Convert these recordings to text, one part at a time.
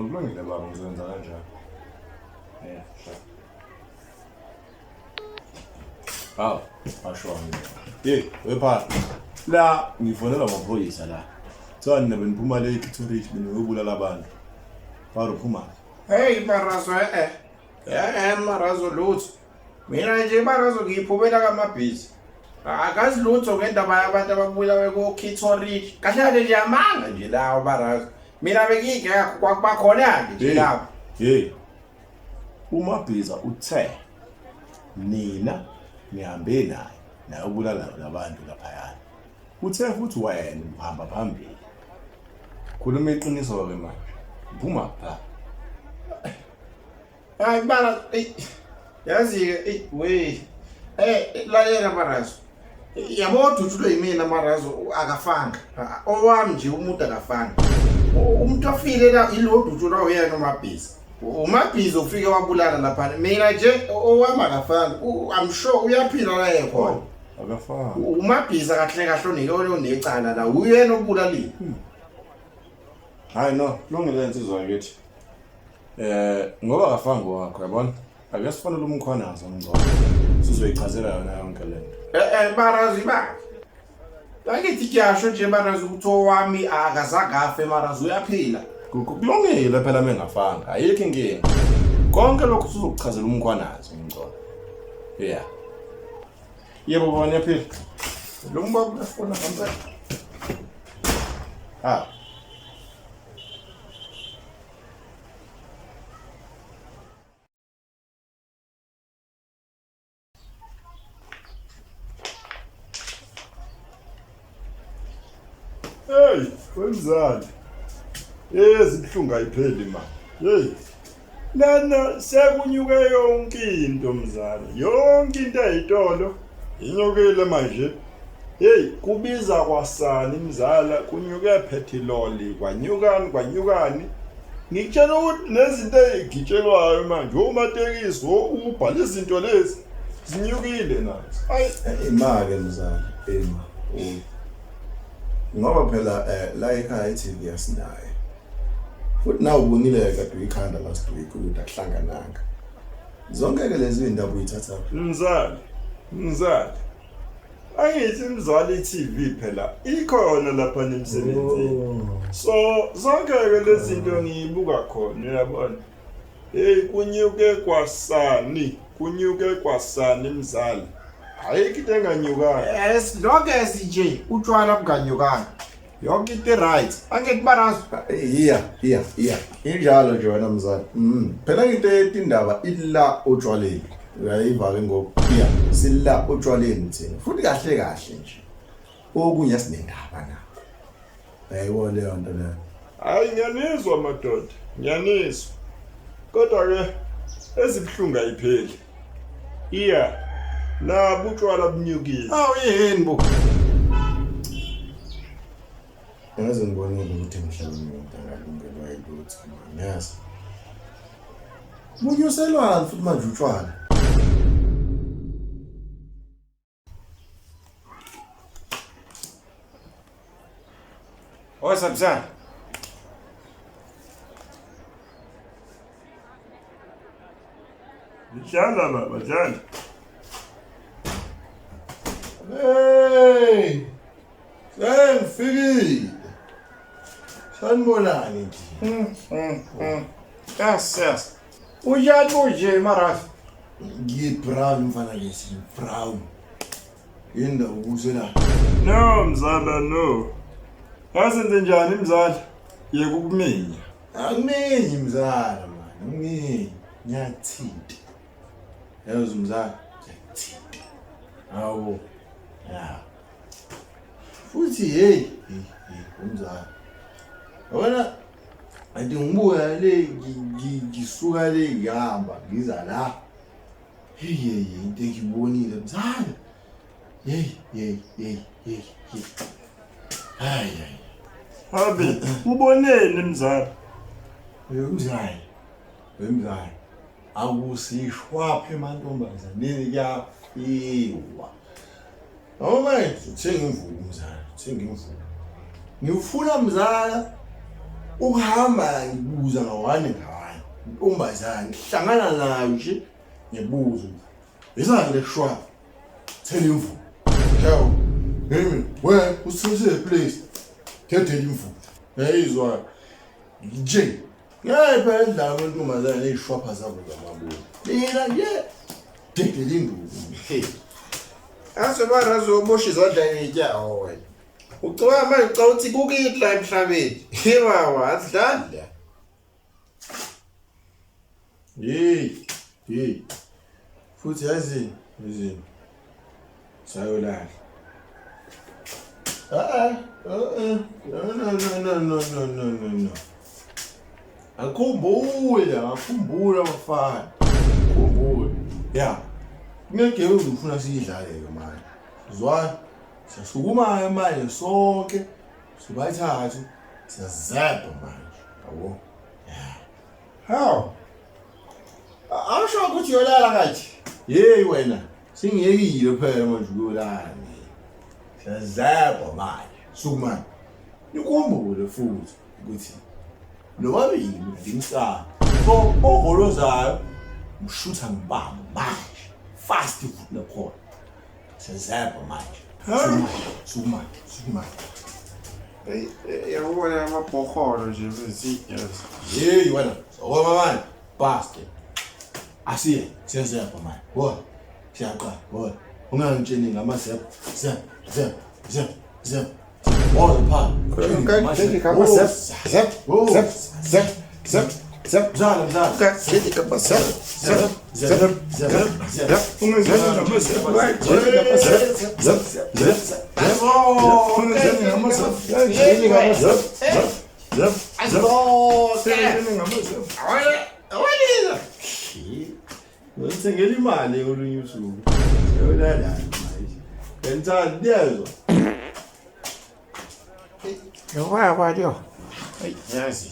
Kulungile baba ngizokwenza kanjalo. Yeah, sure. Hawu, ashona. Hey, wepha. La ngifonela amaphoyisa la. Kuthiwa nina beniphuma le eKitorich beniyobulala abantu. Faro phuma. Hey Marazo eh eh. Eh Marazo lutho. Mina nje Marazo ngiyiphumela kamabhizi. Akazi lutho ngendaba yabantu ababulawe ko-Kitorich. Kahle kahle nje amanga nje lawo Marazo. Mina bengingekho kwakubakhona-ke nje lapho. Hey. UMabhiza uthe nina nihambe naye nayobulala labantu laphayana. Uthe futhi wena uhamba phambili. Khuluma iqiniso-ke manje. Phuma pha. Hayi bala eyi yazi-ke eyi we eh lalela Marazo. Yabo odutshulwe yimina Marazo akafanga. Owami nje umuntu akafanga. Umuntu ofile la yilo odutshulwa uyena uMabhiza. UMabhiza ufike wabulala lapha. Mina nje owami akafanga. I'm sure uyaphila la ekhona. Oh, akafanga. UMabhiza kahle kahle oneyona onecala la. Uyena obulalile. Hayi no, kulungile insizwa yakithi. Eh ngoba akafanga wakho yabona. Ake sifonele umkhwanazi omngcono. Sizoyichazela yona yonke lento. Eh eh Marazo ibakhe. Angithi kuyasho nje Marazo ukuthi owami akazange afe Marazo uyaphila. Kulungile phela mengafanga. Ayikho inkinga. Konke lokhu sizokuchazela umkhwanazi omngcono. Yeah. Yebo baba niyaphila. Lo mbaba uyafona ngempela. Ah. Hey, wemzali. Ezibuhlungu ayipheli ma. Hey. Lana sekunyuke yonke into mzala. Yonke into eyitolo inyukile manje. Hey, kubiza kwasani mzala, kunyuke phethiloli, kwanyukani kwanyukani. Ngikutshela ukuthi nezinto ey'gitshelwayo manje, omatekisi, o-Uber, lezi zinto lezi zinyukile nazo. Ayi, ima-ke mzala, ima. Ngoba phela la ekhaya i-TV asinayo. Futhi nawe ubonile kade uyikhanda last week ukuthi akuhlangananga. Zonke-ke lezi iy'ndaba uyithathaphi? Mzali, mzali. Angithi mzali i-TV phela ikhona lapha emsebenzini. Oh. So zonke-ke lezi zinto ngiyibuka khona uyabona. Hey kunyuke kwasani, kunyuke kwasani mzali. Ayikho into enganyukanga. As long as nje utshwala bunganyukanga. Yonke into right. Angithi Marazo. Iya, iya, iya. Injalo nje wena mzali. Phela into ethi indaba ila otshwaleni. Uyayiva ke ngoku. Iya, sila otshwaleni thina. Futhi kahle kahle nje. Okunye sinendaba nakho. Uyayibona leyo nto leyo. Hayi ngiyanizwa madoda, ngiyanizwa. Kodwa ke ezibuhlungu ayipheli. Iya. Nabo utshwala bunyukile. Awu yini bo? Yazi ngibonile ukuthi emhlabeni umuntu akalungelwa yilutho mani yazi. Bunyuselwani futhi manje utshwala. Oi Sabzana. Dlala baba, dlala. Hey! Sengifikile. Sanibonani nje. Yes, yes. Unjani kunje Marazo? Ngi-brown mfana lesi, brown. Yini ndaba ubuse la? No mzala no. Yazenze njani mzala? Yeka ukuminya. Akuningi mzala mani, akuningi. Ngiyathinta. Yazi mzala, ngiyathinta. Hawu. Ya. Futhi hey, hey, hey, umzala. Yabona anti ngibuya le ngisuka le ngihamba ngiza la. Hey hey hey, into engibonile mzala. Hey hey hey hey hey. Hayi hayi. Habe, uboneni mzala? Mzala. Mzala. Akusishwaphi emantombazaneni kuyafiwa. Noma uthenga imvubu mzala, uthenga imvubu. Ngifuna mzala. Ukuhamba ngibuza ngawane ngawane. Intombazane ngihlangana nayo nje ngibuza. Yizani le shwa. Thela imvula. Hawu. Yimi, we usithe place. Thela imvula. Yayizwa nje. Ngeke phela indlala amantombazane ney'shwapha zabo zamaboni. Mina nje dedela induku. Hey. Ase barazo boshwa izandla ngey'nyawo wena. Ucabanga manje ucabanga ukuthi kukithi la emhlabeni. He baba, asidlali la. Hey, hey. Futhi yazini, yazini. Sayolala. Ah, ah, no, no, no, no, no, no, no, no, no. Akhumbula, akhumbula bafana. Khumbula. Ya. Kunegame ngifuna siyidlale ke manje. Zwa, siyasukuma manje sonke. Sibayithathe. Siyazebha manje. Yabo. Hawu. Awusho ukuthi uyolala kanje. Hey wena, singiyekile phela manje ukuyolala mina. Siyazebha manje. Sukuma. Nikhumbule futhi ukuthi nobabili ngimsaba. So ogolozayo mshutha ngibamba manje. Fast futhi nakhona. Siyazebha manje. Sukuma, sukuma. Hey, yabona amabhoholo nje mfethu. Yes. Hey wena, sokoma manje. Bastard. Asiye, siyazebha manje. Bona. Siyaqala, bona. Ungangitsheni ngama-zeb, zeb, zeb, zeb, zeb. Bona pha. Zep, zep, zep, zep, zep, zep. Mzala, mzala. Zep, zep, Zeb, zeb, zeb. Ungenzeni ngamazephu. Zeb, zeb, zeb. Ungenzeni ngamazephu. Zeb, zeb, zeb. Ungenzeni ngamazephu. Ngithengela imali olunye usuku. Siyolala manje. Ngithanda niyezwa. Yobaba lo. Hey, yazi.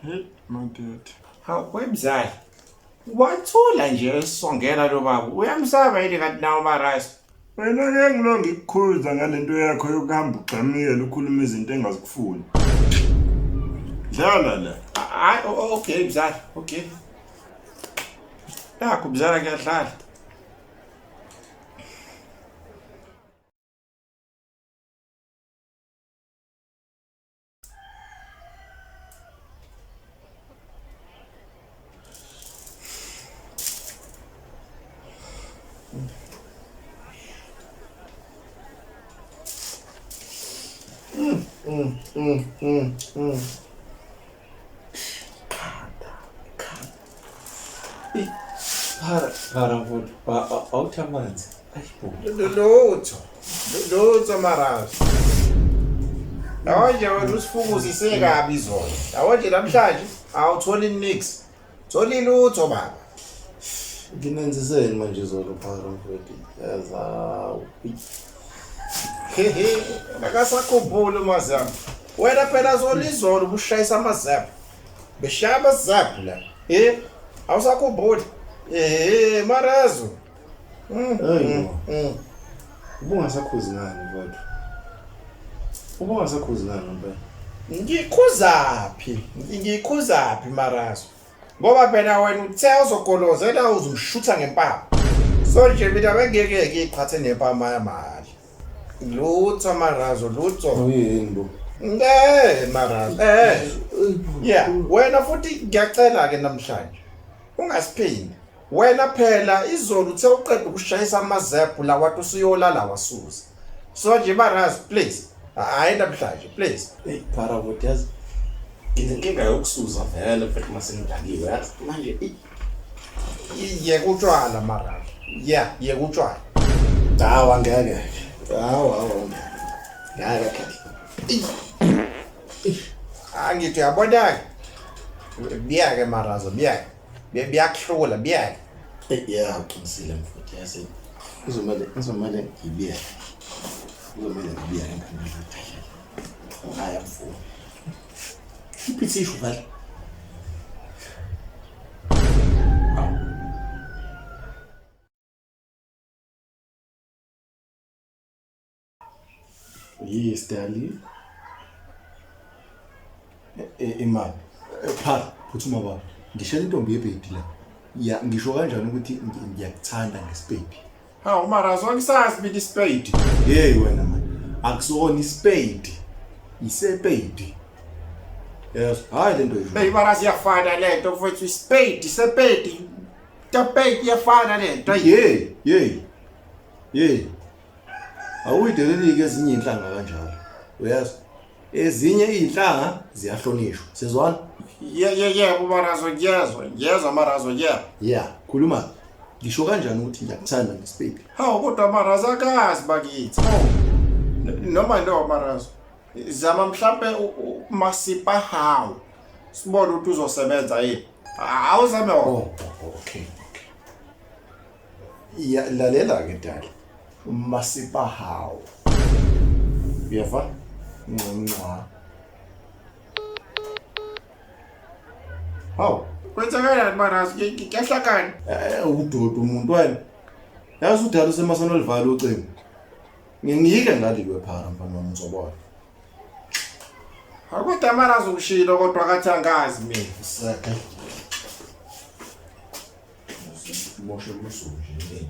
Hey, madoda. Hawu wemzali. Wathula nje esongela lo baba. Uyamsaba yini kanti nawo marasi? Wena ke ngilo ngikukhuza ngalento yakho yokuhamba ugxamukela ukhuluma izinto engazikufuni. Dlala la. Hayi, okay mzali, okay. Nakho mzala kuyadlala. Para, para mfowethu, awuthi amanzi. Ayibo. Lutho. Lutho marasi. Yabo nje wena usifukuzise kabi izolo. Yabo nje namhlanje awutholi nix. Tholi lutho baba. Nginenziseni manje izolo phara mfowethu. Yazawu. Hehe, akasakhumbuli umazam. Wena phela zona izolo ubushayisa amazap. Beshaya amazap la. Eh, awusakhumbuli. Eh, marazo. Hayibo. Ubungasakhuzi ngani mfowethu? Ubungasakhuzi ngani ngempela? Ngikhuzaphi? Ngikhuzaphi marazo? Ngoba phela wena uthe uzogolozela uzumshutha ngempama. So nje mina bengeke ngiqhathe nempama yamali. Lutho marazo, lutho. Uyini bo? Eh marazo. Eh. Yeah, wena futhi ngiyacela ke namhlanje. Ungasiphindi. Wena phela izolo uthe uqeda ukushayisa amazephu la wathi usuyolala wasuza. So nje marazo please. Hayi namhlanje please. Hey, para mfowethu yazi. Nginenkinga yokusuza vele mfethu mase ngidakiwe yazi. Manje Yeka utshwala marazo. Yeah, yeka utshwala. Hawa ngeke. Hawa hawa ngeke. Ngeke. Angithi uyabona ke. Biyake marazo, biyake. Biyakuhlula, biyake. Ya uqinisile mfowethu yazi. Kuzomele kuzomele ngibiye. Kuzomele ngibiye ngane. Hayi mfowethu. Ipithishu vele. Yes, darling. Imali. Phara, phuthuma baba. Ngishela intombi yebhedi la. Ya, ngisho kanjani ukuthi ngiyakuthanda ngesipedi? Hawu mara angisazi mina isipedi. Hey wena man. Akusona isipedi. Isepedi. Yes, hayi lento isho. Hey mara siyafana lento mfowethu isipedi, sepedi. Tapedi iyafana lento. Hey, hey. Hey. Awuyidelelike ezinye inhlanga kanjalo. Uyazi? Ezinye izinhlanga ziyahlonishwa. Sizwana? Ye ye yebo marazo ngiyezwa, ngiyezwa marazo yeah. Yeah, khuluma. Ngisho kanjani ukuthi ngiyakuthanda ngesipedi? Hawu kodwa marazo akazi bakithi. Hawu. Noma no marazo. Zama mhlambe masipa hawu. Sibone ukuthi uzosebenza yini. Awuzame wona. Oh, okay. Okay. Ya lalela ke dali. Masipahawu. Uyeva? Nca. Hawu, Kwenzakalani marazo? Kuyahlakana. Udodi umuntu wena. Yazi udala usemasana olivala ucingo. Ngiyike ngale kwephara mfana wami uzobona. Kodwa marazo ukushilo kodwa kathi angazi mina. Saka. Moshe usuku nje.